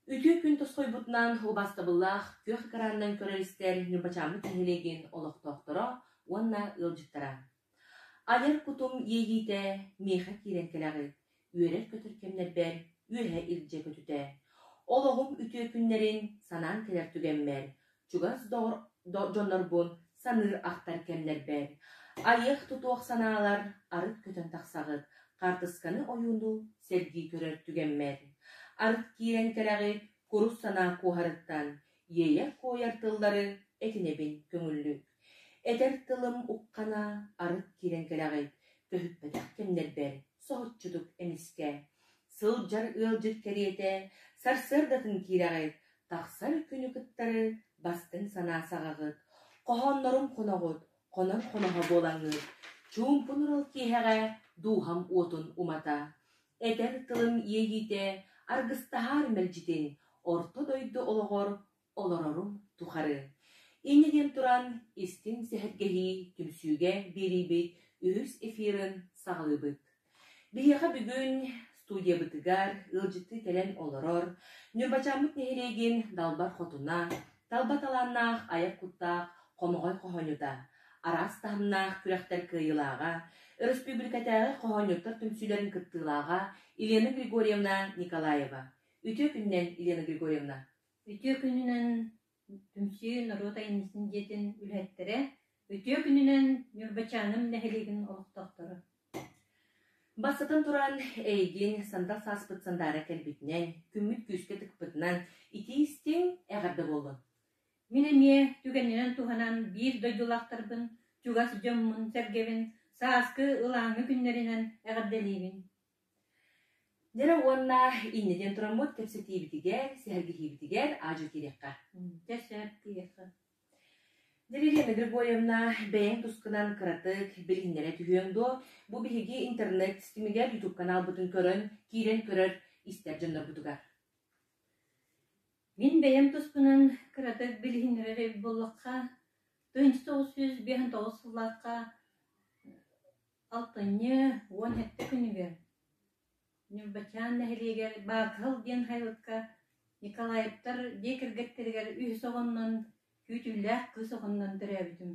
Үтүө күн тосхойбутунан убаастабыллаах күөх экранынан көрөр-истэр Ньурбачааммыт нэһилиэгин олохтоохторо уонна ыалдьыттара. Айар кутум иэйиитэ миэхэ киирэн кэлэҕит, үөрэр-көтөр кэмнэрбэр үөһэ илдьэ көтүтэ. Олоҕум үтүө күннэрин санаан кэлэр түгэммэр, чугас доҕор дьоннорбун саныыр-ахтар кэмнэрбэр, айыах-тутуох санаалар арыт көтөн тахсаҕыт, хаартысканы ойууну сэргии көрөр түгэммэр. Арыт киирэн кэлэҕит курус санаа куоһарыттан, иэйэр-куойар тыллары этинэбин көҥүллүк. Этэр тылым уххана арыт киирэн кэлэҕит, көһүппэтэх кэмнэрбэр соһуччутук эмискэ. Сылдьар ыалдьыт кэриэтэ сарсыардатын киирэҕит, тахсар күнү кыттары бастыҥ санаа саҕаҕыт, хоһооннорум хоноҕут, хонор хоноһо буолаҥҥыт, чуумпу нурал киэһэҕэ дууһам уотун умата, этэр тылым иэйиитэ аргыстаһаар мэлдьитин, орто дойду олоҕор олорорум тухары. Инньэ диэн туран, истиҥ сэһэргэһии түмсүүгэ биэриибит үһүс эфирын саҕалыыбыт. Биһиэхэ бүгүн студиябытыгар ыалдьыттыы кэлэн олорор Ньурбачааммыт нэһилиэгин Далбар Хотуна, талба талааннаах айар куттаах хомоҕой хоһоонньута, араас таһымнаах күрэхтэр кыайыылааҕа, өрөспүүбүлүкэтээҕи хоһоонньуттар түмсүүлэрин кыттыылааҕа Елена Григорьевна Николаева. Үтүө күнүнэн, Елена Григорьевна! Үтүө күнүнэн түмсүү норуот айымньытын дьиэтин үлэһиттэрэ, үтүө күнүнэн Ньурбачааным нэһилиэгин олохтоохторо. Бастатан туран, эйигин сандал сааспыт сандаара кэлбитинэн, күммүт күүскэ тыкпытынан итии-истиҥ эҕэрдэ буоллун. Мин эмиэ түгэнинэн туһанан биир дойдулаахтарбын, чугас дьоммун-сэргэбин сааскы ылааҥы күннэринэн эҕэрдэлиибин. Дьэ уонна инньэ диэн тураммыт кэпсэтиибитигэр, сэһэргэһиибитигэр аадьу киириэххэ. Дьэ сөп киириэххэ. Дьэ, Елена Григорьевна, бэйэҥ тускунан кыратык билиһиннэрэ түһүөҥ дуо? Бу биһиги интернет ситимигэр YouTube каналбытын көрөн, киирэн көрөр, истэр дьоннорбутугар. Мин бэйэм туспунан кыратык билиһиннэрэр эбит буоллахха, 1959 сыллаахха Алтынньы 17 күнүгэр Ньурбачаан нэһилиэгэр Баакыһыл диэн сайылыкка Николаевтар дьиэ кэргэттэригэр үһүс оҕоннон, күүтүүлээх кыыс оҕоннон төрөөбүтүм.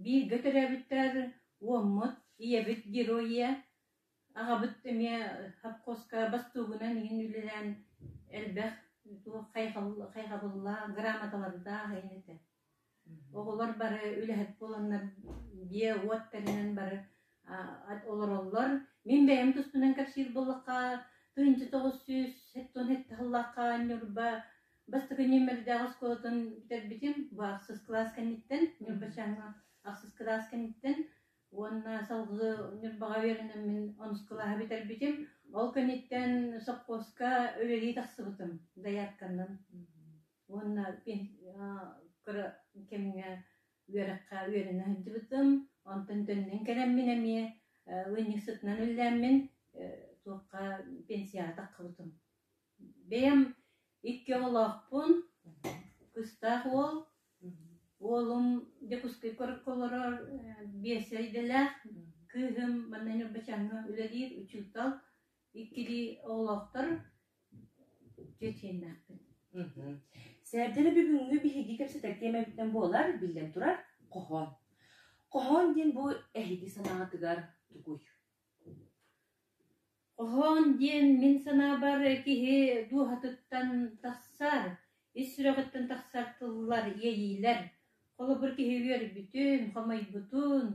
Бииргэ төрөөбүттэр уоммут, ийэбит Герой ийэ, аҕабыт эмиэ совхозка бостуугунан иҥин үлэлээн элбэх туох хайҕабыллаах, грамоталардаах иһин этэ. Оҕолор бары үлэһит буоланнар дьиэ-уот тэринэн бары олороллор. Мин бэйэм туспунан кэпсиир буоллахха, 1977 сыллаахха Ньурба бастакы нүөмэрдээх оскуолатын бүтэрбитим. Бу ахсыс кылаас кэнниттэн, Ньурбачааҥҥа ахсыс кылаас кэнниттэн уонна салгыы Ньурбаҕа үөрэнэммин онус кылааһы бүтэрбитим. Ол кэнниттэн сопхуоска үлэлии тахсыбытым доярканан. Уонна кыра кэмҥэ үөрэххэ үөрэнэ сылдьыбытым. Онтон төннөн кэлэммин эмиэ ыанньыксытынан үлэлээммин туохха пенсияҕа таххыбытым. Бэйэм икки оҕолоохпун, кыстаах уол. Уолум Дьокуускай куоракка олорор, биэс идэлээх. Кыыһым манна Ньурбачааҥҥа үлэлиир, учуутал. Иккилии оҕолоохтор. Чеченнээхпин. Сэрдэрэ бүгүҥҥү биһиги кэпсэтэр тиэмэбитинэн буолар, биллэн турар, хоһоон. Хоһоон диэн бу эһиги санааҕытыгар тугуй? Хоһоон диэн мин санаабар киһи дууһатыттан тахсар, ис сүрэҕиттэн тахсар тыллар, иэйиилэр. Холобур, киһи үөрбүтүн, хомойбутун,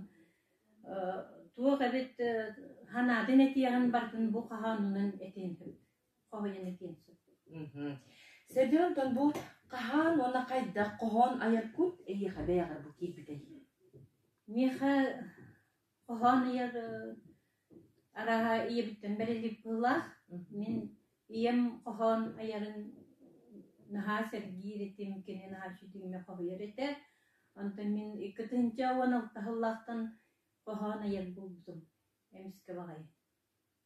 туох эбит санаатын этиэҕин барытын бу хоһоонунан этиэн сөп, хоһуйан этиэн сөп. Сэргэн онтон бу хаһаан уонна хайдах хоһоон айар кут эйиэхэ бэйэҕэр бу киирбитэй? Миэхэ хоһоон айар арааһа ийэбиттэн бэриллибит быһыылаах. Мин ийэм хоһоон айарын наһаа сэргиир этим, кини наһаа үчүгэй хоһуйар этэ. Онтон мин 2016 сыллаахтан хоһоон айар буолбутум. Эмискэ баҕайы.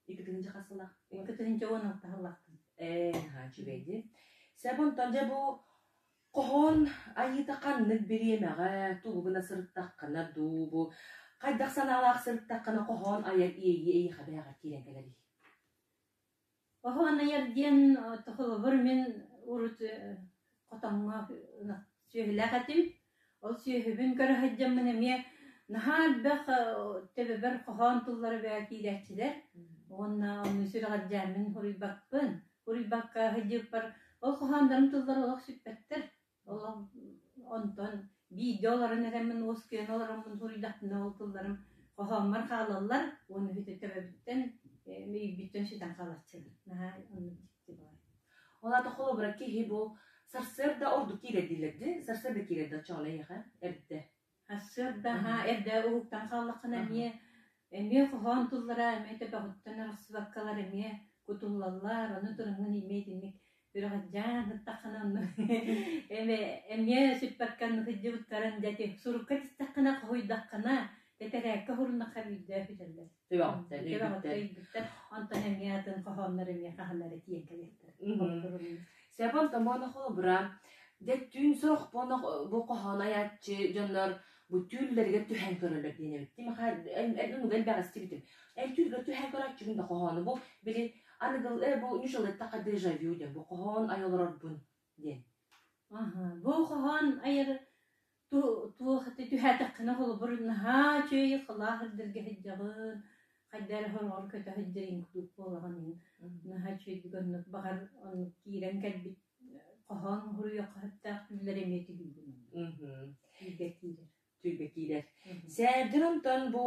2 хас сыллаах? 2016 сыллаахтан. Ээ, наһаа үчүгэй дии. Сөп онтон дьэ бу хоһоон айыыта ханнык бириэмэҕэ тугу гына сырыттаххына дуу, бу хайдах санаалаах сырыттаххына хоһоон айар иэйии эйиэхэ бэйэҕэр киирэн кэлэрий? Хоһоон айар диэн холобур мин урут хотоҥҥо сүөһүлээх этим. Ол сүөһүбүн көрө сылдьаммын эмиэ наһаа элбэх төбөбөр хоһоон тыллара бөҕө киирээччилэр. Уонна ону сүрэҕэлдьээммин суруйбаппын. Суруйбакка сылдьыбыппар ол хоһооннорум тыллара олох сүппэттэр. Олох онтон биирдэ олорон эрэммин уоскуйан олороммун суруйдахпына ол тылларым хоһооммор хаалаллар уонна бүтэ төбөбүттэн өйбүттэн сүтэн хаалааччылар. Наһаа оннук дьикти баҕайы. Ол аата холобура киһи бу сарсыарда ордук киирэр дииллэр дии. Сарсыарда киирэр да оччоҕуна эйиэхэ эрдэ. Сарсыарда аһаа эрдэ уһуктан хааллаххына эмиэ эмиэ хоһоон тыллара эмиэ төбөҕүттэн арахсыбаккалар эмиэ кутуллаллар, ону тураҥҥын эмиэ итинник үрэҕэлдьээн сыттаххына онно эмиэ эмиэ сүппэккэ сылдьыбыттарын дьэ ити сурукка тистэххинэ хоһуйдаххына тэтэрээккэ уһуруннахха биирдэ бүтэллэр. Төбөҕүттэн, Төбөҕүттэн өйбүттэр. Онтон эмиэ атын хоһооннор эмиэ хаһан эрэ тиийэн кэлиэхтэрэ. Сөп онтон буона холобура, дьэ түүн сорох буона бу хоһоон айааччы дьоннор бу түүллэригэр түһэн көрөллөр диэн эбит. Тимаха эн элбэх истибитим. Эн түүлгэр түһэн көрөөччүгүн да хоһоону бу били аныгыл бу ньушалыттаха дежавю диэн бу хоһоон айа олорорбун диэн. Бу хоһоон айар туох түһээтэххинэ холобур наһаа үчүгэй халаах ирдэргэ сылдьаҕын, хайда эрэ хороҕор көтө сылдьар курдук буолаҕын наһаа үчүгэйдик оннук баҕар оннук киирэн кэлбит хоһоон суруйуохха сөптөөх түүллэр эмиэ түһүүгүн түүлгэ киирэр. Түүлгэ киирэр. Сээдьин онтон бу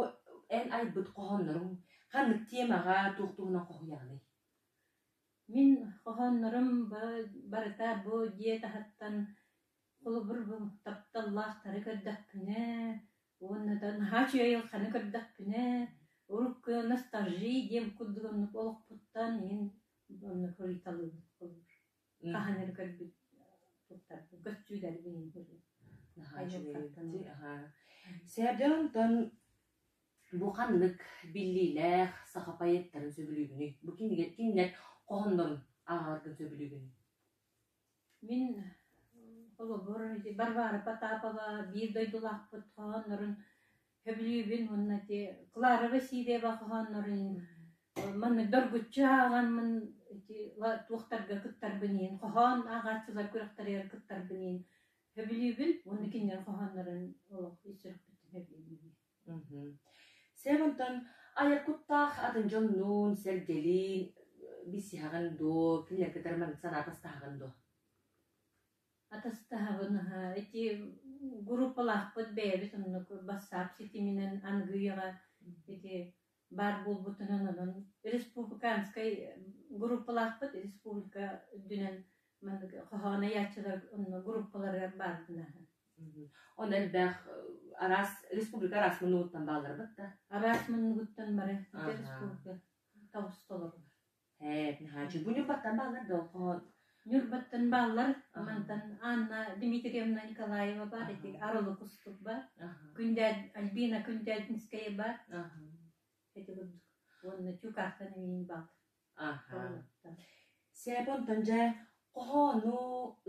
эн айбыт хоһоонноруҥ ханнык темаҕа туох туһунан хоһуйаҕыный? Мин хоһооннорум барыта бу дьиэ таһыттан холобур бу тапталлаахтары көрдөхпүнэ уонна да наһаа үчүгэй айылҕаны көрдөхпүнэ урукку ностальжи диэн курдук оннук олохпуттан иһин оннук суруйталыыбын холобур хаһан эрэ көрбүт туттарбын көстүүлэрбин иһин Наһаа үчүгэй Сээдьэ онтон бу ханнык биллиилээх саха поэттарын сөбүлүүгүнүй? Бу кинигэ кинилэр хоһооннорун ааҕаргын сөбүлүүгүнүй? Мин холобур ити Варвара Потапова биир дойдулаахпыт хоһооннорун сөбүлүүбүн уонна ити Клара Васильева хоһооннорун маннык доргуччу ааҕаммын ити туохтарга кыттарбын иһин хоһоон ааҕааччылар күрэхтэригэр кыттарбын иһин сөбүлүүбүн уонна кинилэр хоһооннорун олох ис сүрэхпиттэн сөбүлүүбүн. Сен онтон айар куттаах атын дьоннуун, сэргэлиин билсиһэҕин дуо, кинилэр кытары маннык санаа атастаһаҕын дуо? Атастаһабын аһа ити группалаахпыт бэйэбит оннук бассаап ситиминэн аныгы ити баар буолбутунан онон республиканскай группалаахпыт республика үрдүнэн маннык хоһоон айааччылар онно группаларыгар баарбын аһа. Онно элбэх араас республика араас муннугуттан баалларбыт да. Араас муннугуттан бары республика тоҕус толорулар. Ээ, наһаа бу Ньурбаттан бааллар да хоһоон. Ньурбаттан бааллар. Мантан Анна Дмитриевна Николаева бар, ити Арылы Кустук бар. Күндэ Альбина Күндээдинская бар. Ити курдук. Уонна Чукаахтан эмиин бааллар. Аха. Сээп онтон дьэ хоһоону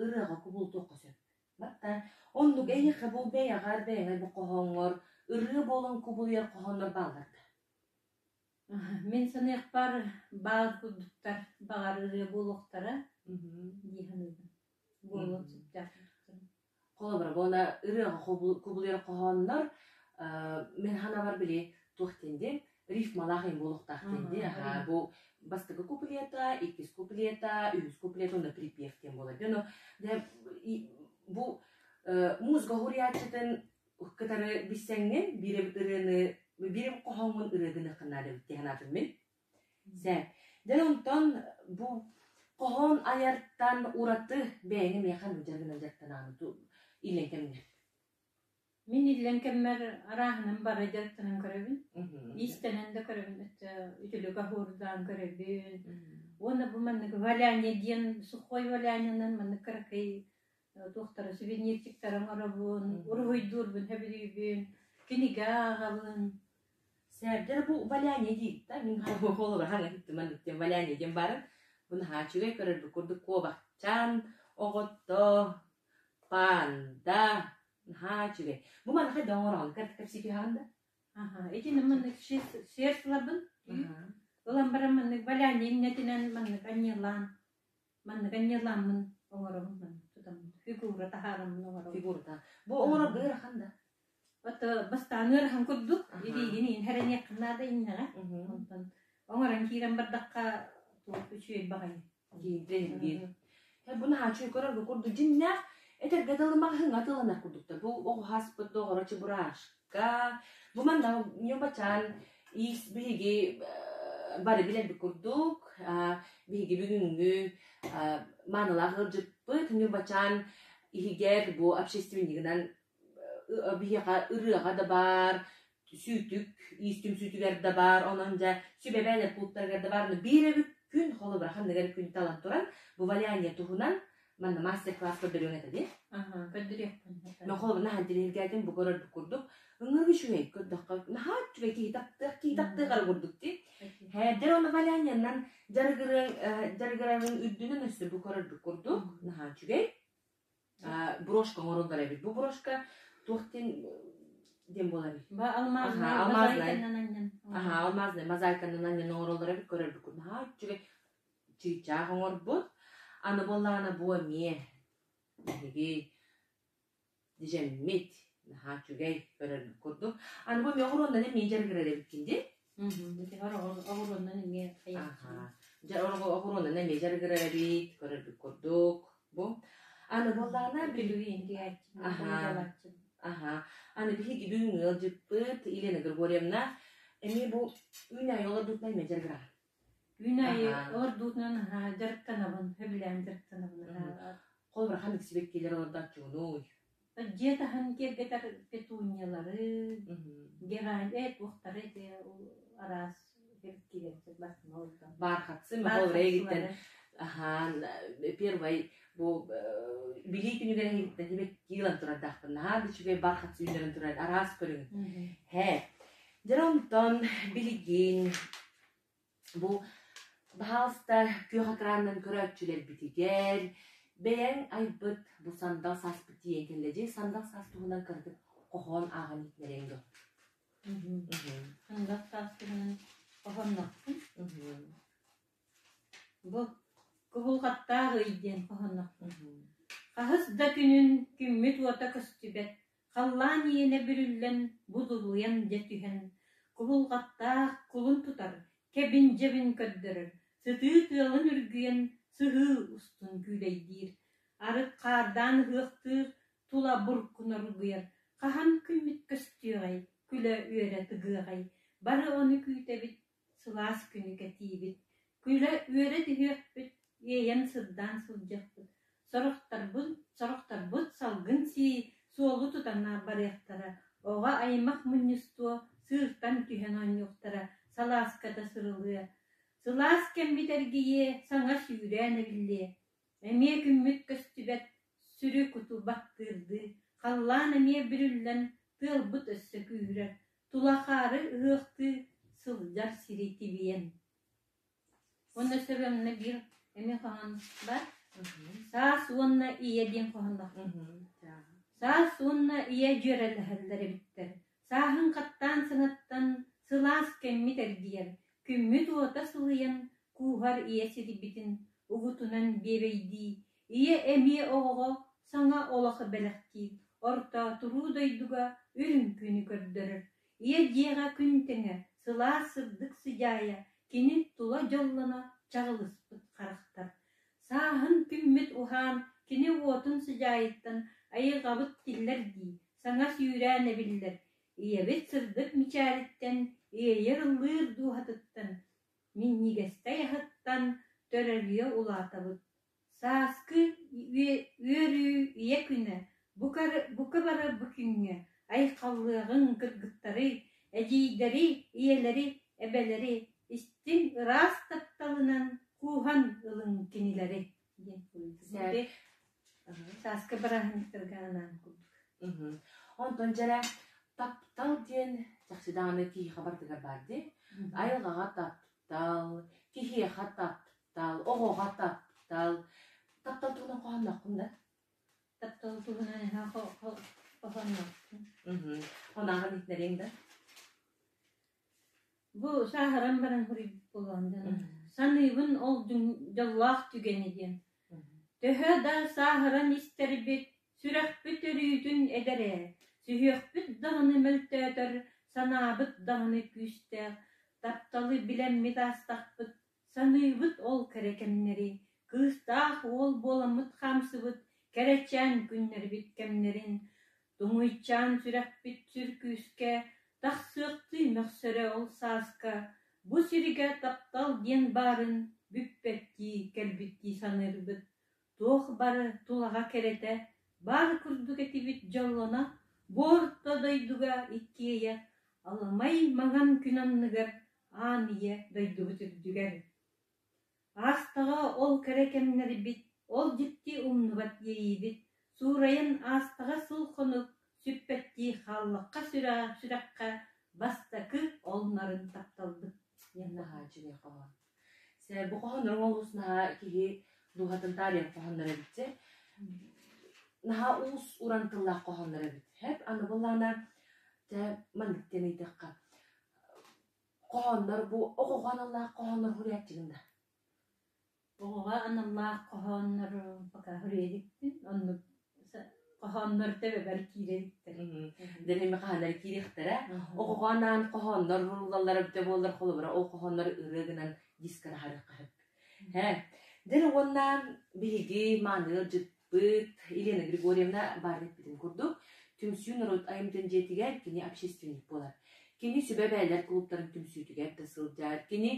ырыаҕа кубулутуохха сөп. Батта оннук эйиэхэ бу бэйэҕэр бэйэҥэр бу хоһооҥҥор ырыа буолан кубулуйар хоһооннор бааллар да? Мин саныахпар баал курдуктар баҕар ырыа буолуохтара дии саныыбын. Буолуон сөптөөх. Холобура, буона ырыаҕа кубулуйар хоһооннор мин санаабар били туох диэн диэн рифмалаах им буолуохтаах диэн дии. Аха, бу бастакы куплета, иккис куплета, үһүс куплет уонна припев диэн буолар. Дьэ, бу музыка суруйааччытын кытары билсэҥҥин биир эбит ырыаны биир эбит хоһооҥҥун ырыа гыныаххын наада эбит дии санаатым мин. Сэ. Дьэ онтон бу хоһоон айартан ураты бэйэҥ миэхэ дьарыгынан дьарыктанаҕын иллэҥ кэмҥэр. Мин иллэҥ кэммэр арааһынан бары дьарыктанан көрөбүн. Иистэнэн да көрөбүн, үтүлүк оһуордаан көрөбүн. Уонна бу маннык валяние диэн сухой валяненан маннык кыракый туохтара сувенирчиктары оҥоробун, уруһуйдуурбун сөбүлүүбүн, кинигэ ааҕабын. Сэрдэр бу валяние диир да мин холобура хаҥа иһиттим маннык диэн валяние диэн баарын бу наһаа үчүгэй көрөрбүт курдук куобахчаан оҕото панда наһаа үчүгэй бу маныха да оҥороҕун кэпсии түһэҕин да Аха, итини маннык шерсть ылабын. Ылан баран маннык валяние иннэтинэн маннык анньыалаан, маннык анньыалааммын оҥоробун маннык тутаммын, фигура таһаараммын оҥоробун. Фигурата. Бу оҥорорго ыарахан да? Вот бастаан ыарахан курдук, илиигин иин хэрэниэххин наада иннэҕэ. Онтон оҥорон киирэн бардахха туох үчүгэй баҕайы. Киинтэн Э, бу наһаа үчүгэй көрөргө курдук дьиннээх этэргэ дылы маҕаһыыҥҥа атыыланар курдуктар. Бу оҕо хаспыт доҕоро чебурашка. Бу манна ньурбачаан иис биһиги бары билэрбит курдук, биһиги бүгүҥҥү маанылаах ыалдьыппыт Ньурбачаан иһигэр бу общественнигынан биһиэхэ ырыаҕа да баар, сүүтүк, иис түмсүүтүгэр да баар, онон дьэ сүбэбээлэр клубтарыгар да баар, биир эбит күн холобура ханнык эрэ күн талан туран бу валяние туһунан манна мастер-класс көрдөрүөҥ этэ дии. Аха, көрдөрүөхпүн. Но холобура наһаа интэриэһиргээтим бу көрөрбүт курдук ыҥырык үчүгэй көрдөххө наһаа үчүгэй киһи таптыах киһи таптыах эрэ курдук дии. Һээдэр оны валяньянан дьарыгырыаҥ дьарыгырарын үрдүнэн өссө бу көрөрбүт курдук наһаа үчүгэй. Брошка оҥороллор эбит. Бу брошка туох диэн диэн буолар? Ба алмазная мозаиканан анньан. Аха, алмазная мозаиканан анньан оҥороллор эбит көрөрбүт. Наһаа үчүгэй чыычаах оҥорбут. Аны буоллаҕына бу эмиэ биһиги дьэммит наһаа үчүгэй көрөрбүт курдук. Аны бу эмиэ оҕуруоннан эмиэ дьарыгырар эбиккин дии. Оҕуруоннан эмиэ Аха. Дьэ оҕуруоннан эмиэ дьарыгырар эбит көрөрбүт курдук. Бу аны буоллаҕына Аха. Аха. Аны биһиги бүгүҥҥү ыалдьыппыт Елена Григорьевна эмиэ бу үүнээйи олордуутунан эмиэ дьарыгырар. Үүнээйи олордуутунан дьарыктанабын, сөбүлээн дьарыктанабын. Холобура ханнык сибэккилэр олордооччугунуй? Дьиэ таһын киэргэтэр петуниялары, герань, туохтары ити араас Бархатцы холобура эйигиттэн аһаан первый бу билии күнүгэр эһигиттэн сибэкки ылан турардаахпын наһаа да үчүгэй бархатцы үүннэрэн турар араас көрүҥ. Һэ. Дьэ онтон билигин Бу баһаалыста күөх экранынан көрөөччүлэрбитигэр бэйэҥ айбыт бу сандал сааспыт тиийэн кэллэ дии. Сандал саас туһунан кыратык хоһоон ааҕан иһитиннэриэҥ дуо? Сандал саас туһунан хоһооннохпун. Бу кубулҕаттаах ый диэн хоһооннохпун. Хаһыс да күнүн күммүт уота көстүбэт, Халлаан иэнэ бүрүллэн, будулуйан дьэ түһэн, кубулҕаттаах кулун тутар, кэбин-дьэбин көрдөрөр, сытыы тыалын үргүйэн сыһыы устун күүлэйдиир, арыт хаардаан ыһыахтыыр, тула буркун оргуйар, хаһан күммүт көстүөҕэй, күлэ-үөрэ тыгыаҕай, бары ону күүтэбит, сылаас күнү кэтиибит, күлэ-үөрэ түһүөхпүт, иэйэн сырдаан сылдьыахпыт, сорохторбут, сорохторбут салгын сии, суолу тутан барыахтара, оҕо аймах мунньустуо, сыыртан түһэн оонньуохтара, салааската сырылыа, сылаас кэммит эргийиэ, саҥа сүүрээн эбиллиэ, эмиэ күммүт көстүбэт, сүрү-куту баттыырдыы, халлаан эмиэ бүрүллэн, тыалбыт өссө күүһүрэр, тула хаары ыһыахтыы сылдьар сири тибийэн. Уонна сөбөмнө биир эмиэ хоһоон бар. Саас уонна ийэ диэн хоһоонноохпун. Саас уонна ийэ дьүөрэлэһэллэр эбиттэр. Сааһын хаттаан саҥаттан сылаас кэммит эргийэр, күммүт уота сылыйан кууһар ийэ сирбитин угутунан биэбэйдии, ийэ эмиэ оҕоҕо саҥа олох бэлэхтиир, орто туруу дойдуга үрүҥ күнү көрдөрөр. Ийэ дьиэҕэ күн тэҥэ, сылаас сырдык сыдьаайа, кини тула дьоллоно чаҕылыспыт харахтар. Сааһын күммүт уһаан, кини уотун сыдьаайыттан айылҕабыт тиллэр дии, саҥа сүүрээн эбиллэр. Ийэбит сырдык мичээриттэн, иэйэр ыллыыр дууһатыттан, минньигэстэй аһыттан төрөлүйэ улаатабыт. Сааскы үөрүү ийэ күнэ бука бары бу күҥҥэ айхаллыаҕыҥ кыргыттары, эдьиийдэри, ийэлэри, эбэлэри истиҥ ыраас тапталынан кууһан ылыҥ кинилэри диэн Сааскы бырааһынньыктарга анаан курдук. Онтон дьэрэ таптал диэн чахчы даҕаны киһиэхэ барытыгар баар дии. Айылҕаҕа таптал, киһиэхэ таптал, оҕоҕо таптал. Таптал туһунан хоһооннооххун да? Таптал туһунан хоһоонноохпун. Онааҕын иһитинэриэҥ да? Бу сааһыран баран суруйбут буоллаҕым дьоно. Саныыбын ол дьоллоох түгэни диэн. Төһө да сааһыран истэрбит, сүрэхпит өрүүтүн эдэр ээ, сүһүөхпүт даҕаны мөлтөөтөр, санаабыт даҕаны күүстээх, тапталы билэммит аастахпыт, саныыбыт ол кэрэ кэмнэри, кыыстаах уол буоламмыт хаамсыбыт кэрэчээн күннэрбит кэмнэрин, Туҥуйчаан сүрэхпит сүр күүскэ тахсыахтыы мөхсөрө ол сааска, бу сиргэ таптал диэн баарын бүппэттии кэлбиттии саныырбыт. Туох бары тулаҕа кэрэтэ, баар курдук этибит дьоллоно, бу орто дойдуга иккиэйэх, аламай маҥан күн анныгар аан ийэ дойдубут үрдүгэр. Аастаҕа ол кэрэ кэмнэрбит, ол дьикти умнубат иэйиибит, суурайан аастаҕа сыл-хонук, сүппэттии хааллахха сүрэххэ бастакы ол нарын тапталбыт диэн Наһаа үчүгэй хоһоон. Сэ, бу хоһоонноруҥ олус наһаа киһи дууһатын таарыйар хоһооннор эбит дьэ. Наһаа уус-уран тыллаах хоһооннор эбит. Хэп, аны былаана дьэ маннык диэн ыйдахха Хоһооннор бу оҕоҕо аналлаах хоһооннор суруйааччыгын да? Оҕоҕо аналлаах хоһооннору пока суруйа иликпин. Оннук хоһооннор төбөбөр киирэ иликтэр. Дьэ хаһан эрэ киириэхтэрэ. Оҕоҕо анаан хоһооннор суруллаллара эбитэ буоллар, холобура, ол хоһооннору ырыа гынан дискэ таһаарыахха сөп. Һэ. Дьэ уонна биһиги мааны ыалдьыппыт Елена Григорьевна баар эппитин курдук, түмсүү норуот айымньытын дьиэтигэр кини общественник буолар. Кини сүбэ бээлэр клубтарын түмсүүтүгэр да сылдьар, кини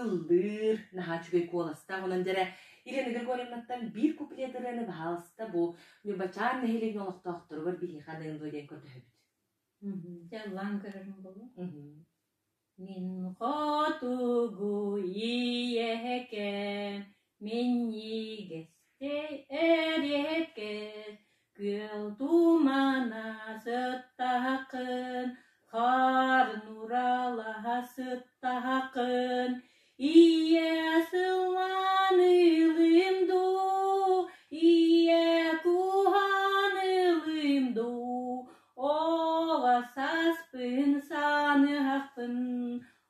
ыллыыр, наһаа үчүгэй куоластаах. Онон дьэрэ Елена Григорьевнаттан биир куплет ырыаны баһаалыста бу Ньурбачаан нэһилиэгин олохтоохторугар биһиэхэ аныаҥ дуо диэн көрдөһөбүт. Дьэ, ыллаан көрөрүм буолуо. Мин хотугу ийэкэм, минньигэстэй эриэккэс, күөл тумана сыттаххын, хаар нуралаһа сыттаххын, ийэ сыллаан ылыым дуу, ийэ куһаан ылыым дуу, Оҕо сааспын саныахпын,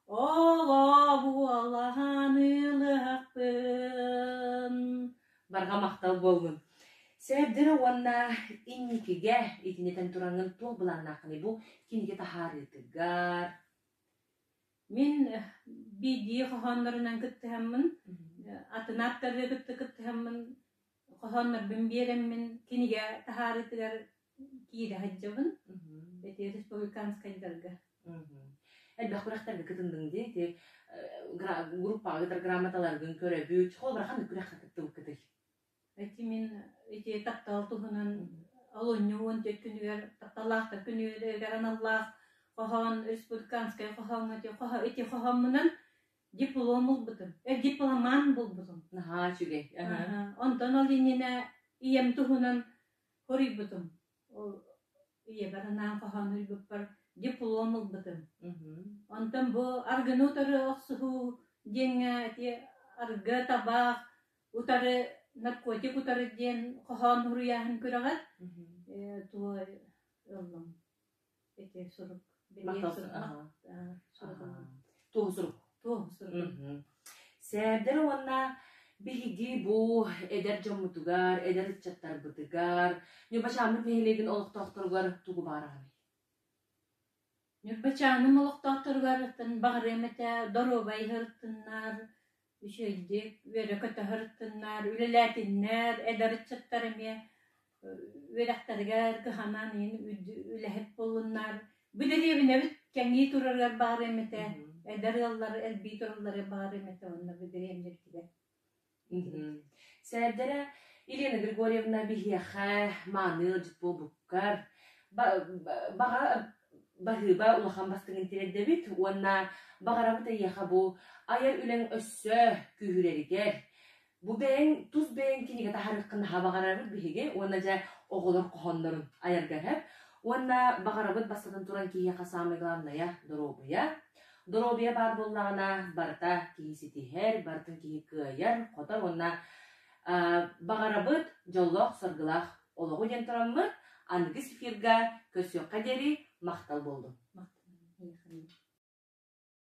оҕо буолаһан ылыахпын. Барҕа махтал буоллун. Сээбдэрэ уонна инникигэ итинитэн тураҥҥын туох былааннааххыный бу кинигэ таһаарыытыгар? Мин биирдии хоһооннорунан кыттыһаммын, атын ааптарды кытта кыттыһаммын, хоһооннорбун биэрэммин кинигэ таһаарыытыгар киирэ сылдьабын. Ити республиканскайдарга. Элбэх күрэхтэргэ кытынныҥ дии. Ити группаҕа ыытар грамоталаргын көрөбүт. Холобура ханнык күрэххэ кыттыбыккытый? Ити мин ити таптал туһунан олунньу 14 күнүгэр тапталлаахтар күнүгэр аналлаах хоһоон республиканскай хоһооҥҥо ити хоһооммунан диплом ылбытым. Дипломант булбутум. Наһаа үчүгэй. Онтон ол иннинэ ийэм туһунан Хоруйбутум. Ол ийэбэр анаан хоһоон уйбуппар диплом ылбытым. Онтон бу аргыны утары охсуһуу диэҥҥэ ити аргы, табаах утары, наркотик утары диэн хоһоон суруйааһын күрэҕэр туой ыллым. Ити сурук. Махтал сурук. Туоһу сурук. Туоһу сурук. Сээрдэр уонна биһиги бу эдэр дьоммутугар, эдэр ыччаттарбытыгар, Ньурбачааммыт нэһилиэгин олохтоохторугар тугу баараҕыный? Ньурбачааным олохтоохторугар баҕарыам этэ доруобай сырыттыннар, үчүгэйдик үөрэ-көтө сырыттыннар, үлэлээтиннэр, эдэр ыччаттар эмиэ үөрэхтэригэр кыһанан иһин үлэһит буоллуннар. Бу дэриэбинэбит кэҥии турарыгар баҕарыам этэ, эдэр ыаллар элбии туралларыгар баҕарыам этэ уонна бу дэриэбинэбитигэр. Сээрдэрэ Елена Григорьевна биһиэхэ мааны ыалдьыт буолбуккар баҕа баһыыба улахан бастыҥын тириэрдэбит уонна баҕарабыт эйиэхэ бу айар үлэҥ өссө күүһүрэригэр бу бэйэҥ тус бэйэҥ кинигэ таһаарыаххын наһаа баҕарабыт биһиги уонна дьэ оҕолор хоһооннорун айарга сөп уонна баҕарабыт бастатан туран киһиэхэ саамай главное доруобуйа доруобуйа баар буоллаҕына барыта киһи ситиһэр барытын киһи кыайар хотор уонна баҕарабыт дьоллоох-саргылаах олоҕу диэн тураммыт аныгыс эфирга көрсүөххэ диэри махтал буоллун. Махтал.